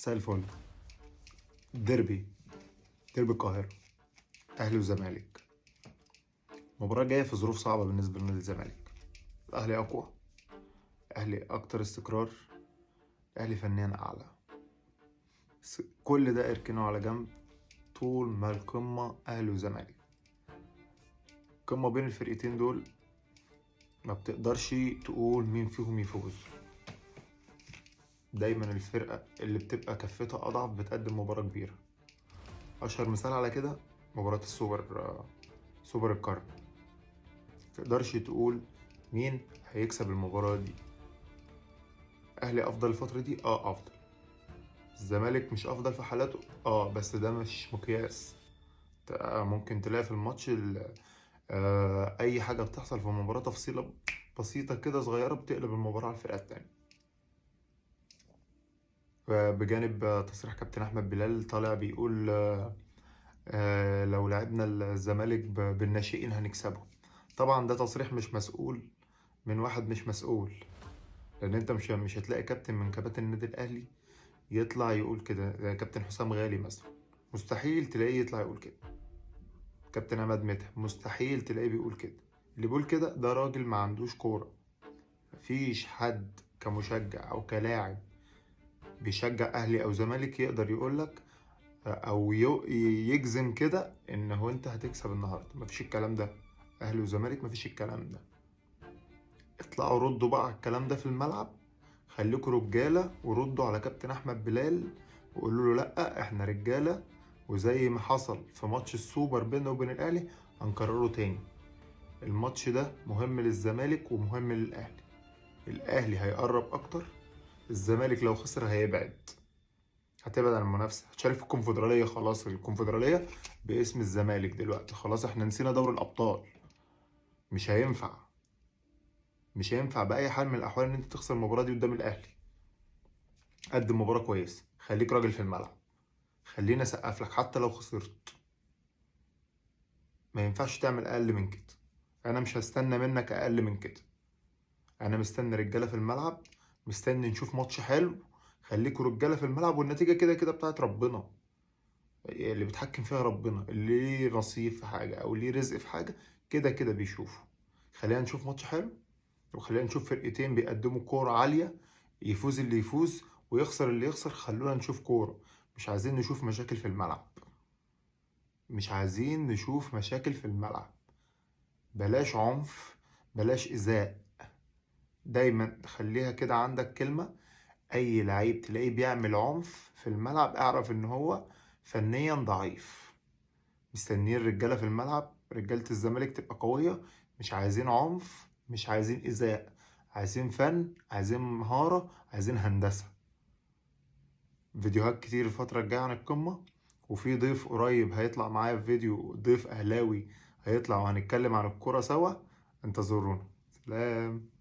مساء الفل. ديربي، ديربي القاهرة، أهلي وزمالك. مباراة جاية في ظروف صعبة بالنسبة لنادي الزمالك. الأهلي أقوى، الأهلي أكتر استقرار، الأهلي فنيا أعلى. بس كل ده اركنه على جنب طول ما القمة أهلي وزمالك. القمة بين الفرقتين دول ما بتقدرش تقول مين فيهم يفوز. دايما الفرقة اللي بتبقى كفتها أضعف بتقدم مباراة كبيرة. أشهر مثال على كده مباراة السوبر، سوبر القرن. متقدرش تقول مين هيكسب المباراة دي. أهلي أفضل الفترة دي، أفضل. الزمالك مش أفضل في حالاته، بس ده مش مقياس. ممكن تلاقي في الماتش أي حاجة بتحصل في المباراة، تفصيلة بسيطة كده صغيرة بتقلب المباراة على الفرقة التانية. بجانب تصريح كابتن أحمد بلال طالع بيقول لو لعبنا الزمالك بالناشئين هنكسبه. طبعا ده تصريح مش مسؤول من واحد مش مسؤول، لأن أنت مش هتلاقي كابتن من كباتن النادي الأهلي يطلع يقول كده، زي كابتن حسام غالي مثلا، مستحيل تلاقيه يطلع يقول كده. كابتن عماد متعب مستحيل تلاقيه بيقول كده. اللي بيقول كده ده راجل ما عندوش كورة. مفيش حد كمشجع أو كلاعب بيشجع أهلي أو زمالك يقدر يقولك أو يجزم كده إن هو أنت هتكسب النهاردة. مفيش الكلام ده، أهلي وزمالك مفيش الكلام ده. اطلعوا ردوا بقى على الكلام ده في الملعب، خليكوا رجالة وردوا على كابتن أحمد بلال وقولوا له لأ احنا رجالة، وزي ما حصل في ماتش السوبر بيننا وبين الأهلي هنكرره تاني. الماتش ده مهم للزمالك ومهم للأهلي. الأهلي هيقرب أكتر، الزمالك لو خسر هيبعد، هتبعد عن المنافسة، هتشارك في الكونفدرالية. خلاص الكونفدرالية باسم الزمالك دلوقتي، خلاص احنا نسينا دوري الأبطال. مش هينفع، مش هينفع بأي حال من الأحوال إن أنت تخسر المباراة دي قدام الأهلي. قدم مباراة كويسة، خليك راجل في الملعب، خلينا أسقف لك حتى لو خسرت. ما ينفعش تعمل أقل من كده. أنا مش هستنى منك أقل من كده. أنا مستني رجالة في الملعب، مستني نشوف ماتش حلو. خليكوا رجالة في الملعب، والنتيجة كده كده بتاعت ربنا، اللي بيتحكم فيها ربنا. اللي ليه نصيب في حاجة أو ليه رزق في حاجة كده كده بيشوفه. خلينا نشوف ماتش حلو، وخلينا نشوف فرقتين بيقدموا كورة عالية، يفوز اللي يفوز ويخسر اللي يخسر. خلونا نشوف كورة، مش عايزين نشوف مشاكل في الملعب، مش عايزين نشوف مشاكل في الملعب. بلاش عنف، بلاش إيذاء. دايما خليها كده عندك كلمة، أي لعيب تلاقيه بيعمل عنف في الملعب اعرف إن هو فنيا ضعيف. مستنيين رجالة في الملعب، رجالة الزمالك تبقى قوية. مش عايزين عنف، مش عايزين إيذاء، عايزين فن، عايزين مهارة، عايزين هندسة. فيديوهات كتير الفترة الجاية عن القمة، وفي ضيف قريب هيطلع معايا في فيديو، ضيف أهلاوي هيطلع وهنتكلم عن الكرة سوا. انتظرونا. سلام.